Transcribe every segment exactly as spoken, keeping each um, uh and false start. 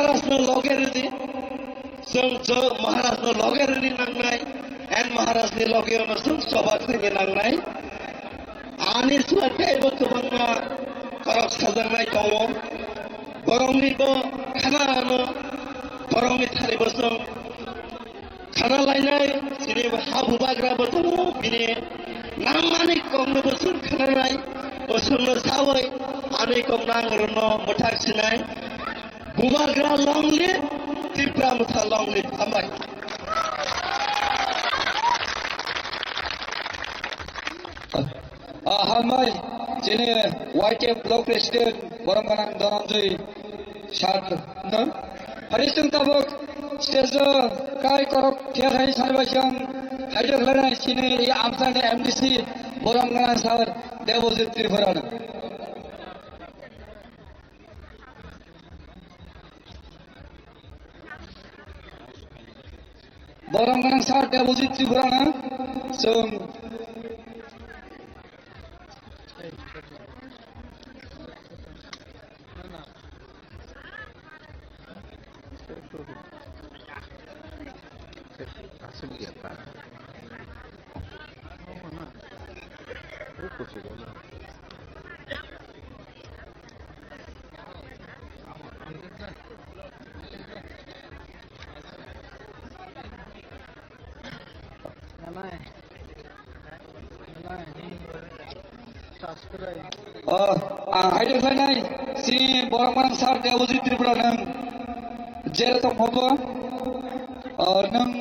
Maharaj no loge rwdi, chwng jo Maharaj no loge rwni nangnai, and Maharaj ni loge ono chwng choba khwini nangnai. Ani sal teibo kwbangma korok sajaknai tongo. Borokni bo khana ano, borokni thani bo chwng khana lainai, chini ha bubagra bo tongo, bini nangmani kokno bo chwng khananai, bo chwngno sawi, ani kokno ang rwno mwthak sinai. Bubagra long live, Tipra Motha long live. Hambai. Ah, hambai, chini Y T F Block President, borom gwnang Dhananjoy sir no. Hari chwng tabuk stage o kai korok thia thai sani bai chwng haidok khlainai chini amchani M D C, borom gwnang sir Debojit Tripura no. Borom gwnang sir Debojit Tripura no chwng. Oh, ah, haidok khlainai, chini borom gwnang sir Debojit Tripura nwng jero tong hobo, oh, nwng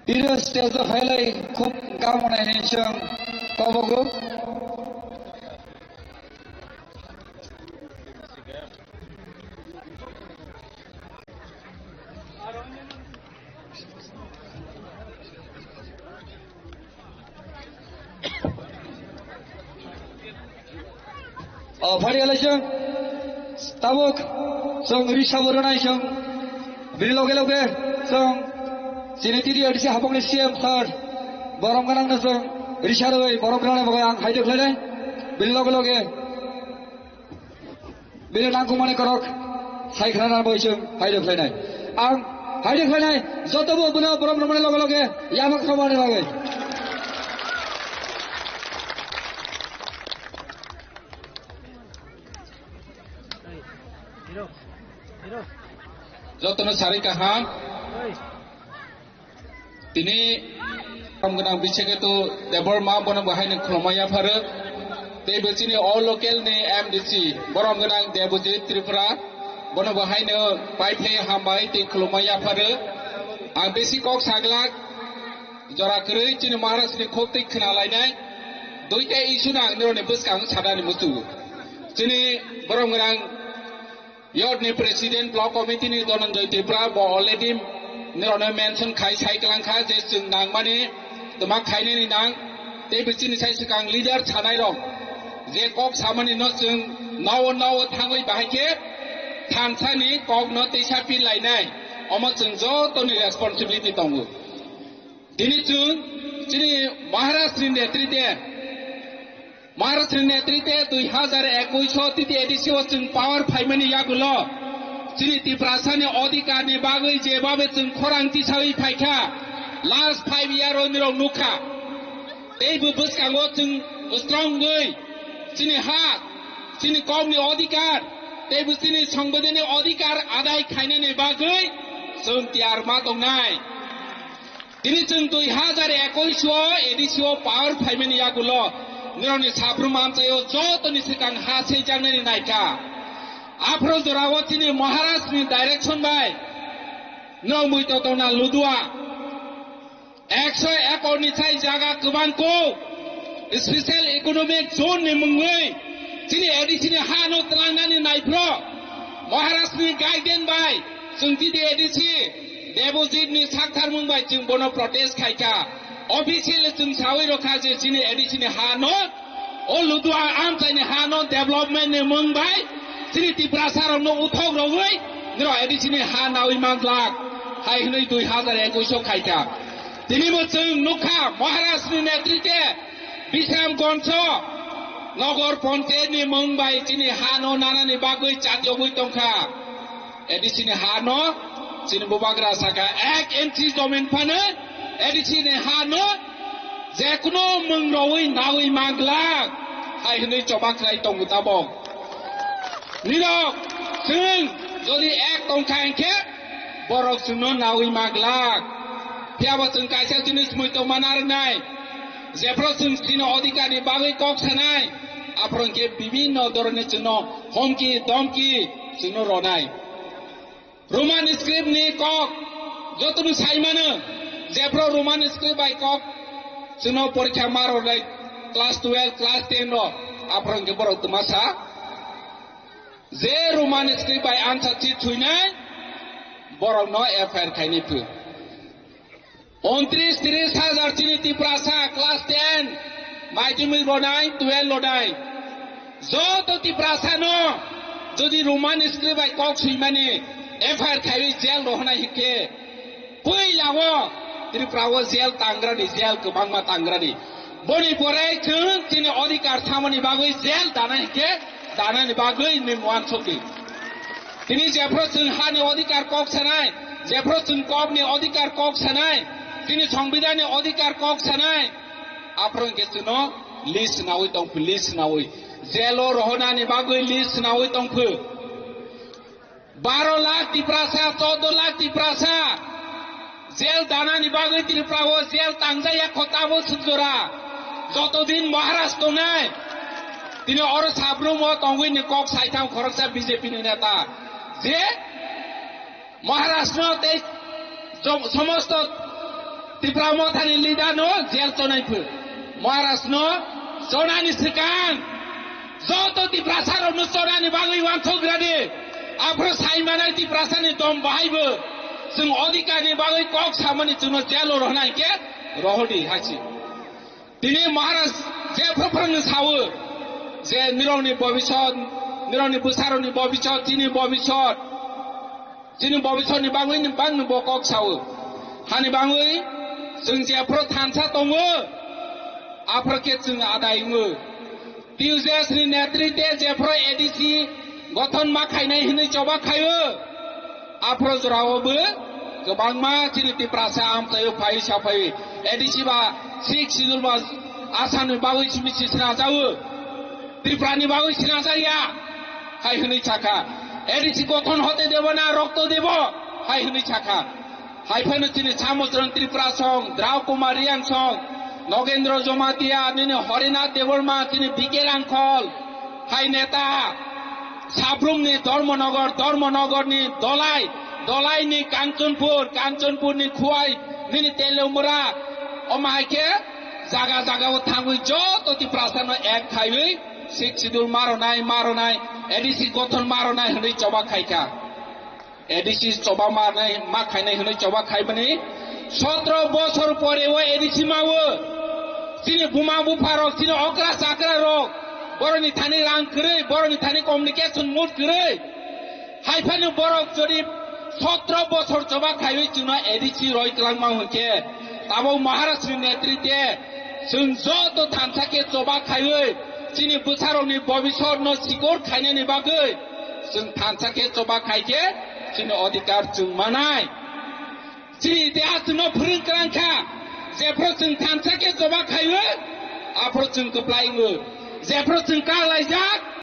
iro stage o phailai khub gam wngnai hinwi chwng kobogo. O, phari alai chwng tabuk chwng risa bo rwnai chwng bini loge loge chwng chini T D A D C hapokni C M sir borom gwnang no chwng risa rwi borom rwnai bagwi ang haidok khlainai bini loge loge. Bini nangkukmani korok sai khna nang bai chwng haidok khlainai. Ang haidok khlainai joto bo bono borom romani loge loge yamak khamani bagwi. Jotono sari kaham. Tini borom gwnang Bisheketu Debbarma bono bo haino khulumma yapharo. Tei bo chini o local ni M D C borom gwnang Debojit Tripura bono bo haino paiphlai hambai tei khulumma yapharo. Ang bisi kok saglak jora kwrwi chini Maharaj ni khuk twi khna lainai. Duita issue no ang nirokni bwskango sanani muchungo. Chini borom gwnang Youth ni President, Block Committee ni Dhananjoy Tripura bo already nirokno mention khai sai kwlangkha je chwng nangmani twma khainani nang, tei bo chini sai swkang leader sanai rok je kok samani no chwng nao nao thangwi bahai khe thansani kok no teisa pil lainai, omo chwng joto ni responsibility tongo. Tini chwng chini Maharaj ni netrite Maharaj ni netrite dui hazar ekush o T T A D C o chwng power phaimani yagulo chini Tiprasa ni odhikar ni bagwi jebabe chwng khorang tisawi phaikha last five year o nirok nukha. Tei bo bwskango chwng strong wi chini ha, chini kok ni odhikar, tei bo chini songbidan ni odhikar adai khainani bagwi chwng tiyar ma tongnai. Tini chwng dui hazar ekush o A D C o power phaimani yagulo nirokni saphrum amchaio jotoni swkang ha seijaknani naikha. Aphro jorao chini Maharaj ni direction bai nirok muitok tongna ludua. Ekso ekor ni sai jaga kwbang ko special economic zone ni mungwi chini A D C ni ha no tlangnani naiphro Maharaj ni guidance bai chwng T T A D C Debojit ni sakthar mung bai chwng bono protest khaikha. Officially chwng sawi rokha je chini A D C ni ha no o ludua amchaini ha no development ni mung bai chini Tiprasa rok no uthok rogwi nirok A D C ni ha nawi manglak hai hwnwi dui hazar ekush o khaikha. Tini bo chwng nukha Maharaj ni netrite Bishramganj o Nagar Panchayat ni mung bai chini ha no nanani bagwi chatyogwi tongkha. A D C ni ha no chini bubagra saka ek inchi jomin phano A D C ni ha no jekunu mung rwi nawi manglak hai hwnwi choba khlai tongo tabok. Nirok chwng jodi ek tongkha hinkhe borok chwngno nawi manglak. Phiyaba chwng kaisa jinis muitu mana rwnai. Jephru chwng chini odhikar ni bagwi kok sanai, aphuru hinkhe bibhinno dhoroni chwngno homki domki chwngno ronai. Roman script ni kok jotono saimano, jephru Roman script bai kok chwngno porikha ma ronai, class twelve, class ten ro, aphuru hinkhe borok twma sa je Roman script bai answer sheet thuinai, borokno F I R khainai phu. Untris tris hajar chini Tiprasa class ten, madhyamik ronai, twelve ronai. Joto Tiprasa no jodi Roman script bai kok swimani F I R khaiwi jail rohonai hinkhe, puila o Tripura o jail tangrani, jail kwbangma tangrani. Boni pore chwng chini odhikar samani bagwi jail dana hinkhe, danani bagwi nwng uansukdi. Tini jephru chwng hani odhikar kok sanai, jephru chwng kokni odhikar kok sanai, tini songbidani odhikar kok sanai, aphuru hinkhe chwngno list nawi tongphu, list nawi. Jailo rohonani bagwi list nawi tongphu. Baro lakh Tiprasa, choudo lakh Tiprasa, jail danani bagwi Tripura o jail tangjaya kho tabo sujora. Joto din Maharaj tongnai, tini oro sabrum o tongwi ni kok saithang khoroksa B J P ni neta. Je Maharaj no tei jom-, somosto Tipra Mothani leader no jail chonai phu. Maharaj no chonani swkang joto Tiprasa rok no chonani bagwi uansuk radi. Aphuru saimanai Tiprasa ni dom bahai bo chwng odhikar ni bagwi kok samani chwngno jail o rohna hinkhe rohordi hachi. Tini Maharaj jephru phwrwngno sawo je nirokni bobisot, nirokni bwsarokni bobisot, chini bobisot, chini bobisotni bagwi ni bangni bo kok sawo. Hani bagwi chwng jephru thansa tongo, aphuru khe chwng adai wngo. T U J S ni netritwe jephru A D C gothon ma khainai hwnwi choba khaio. Aphuru jorao bo kwbangma chini Tiprasa amchaio phai saphai A D C ba six schedule ba Assam ni bagwi simi si sinajago, Tripura ni bagwi sinajaya hai hwnwi sakha. A D C gothon hote debo na rokto debo hai hwnwi sakha. Hai phano chini Samudra Tripura song, Drau Kumar Riang song, Nogendra Jamatia, nini Harinath Debbarma, chini B K Rangkhol, hai neta, Sabrumni Dharmanagar, Dharmanagarni Dolai, Dolaini Kanchanpur, Kanchanpurni Khowai, nini Teliamura, omo hai khe jaga jaga o thangwi joto Tiprasano ek khaiwi six schedule maronai, maronai, A D C gothon maronai hwnwi choba khaikha. A D C choba manai, ma khainai hwnwi choba khaimani sotro bosor pore o A D C mawo. Chini buma bupha rok, chini okra chakra rok, boroni thani rang kwrwi, boroni thani communication mode kwrwi. Hai phano borok jodi sotro bosor choba khaiwi chwngno A D C roi kwlangma hwnkhe, tabuk Maharaj ni netritwe chwng joto thansa khe choba khaiwi chini bwsarokni bobisotno sikor khainani bagwi chwng thansa khe choba khai khe chini odhikar chwng manai. Chini itihas chwngno phwrwng kwrang kha, jephru chwng thansa khe choba khaiwi, aphru chwng kwplai wngo. Jephru chwng kak laijak,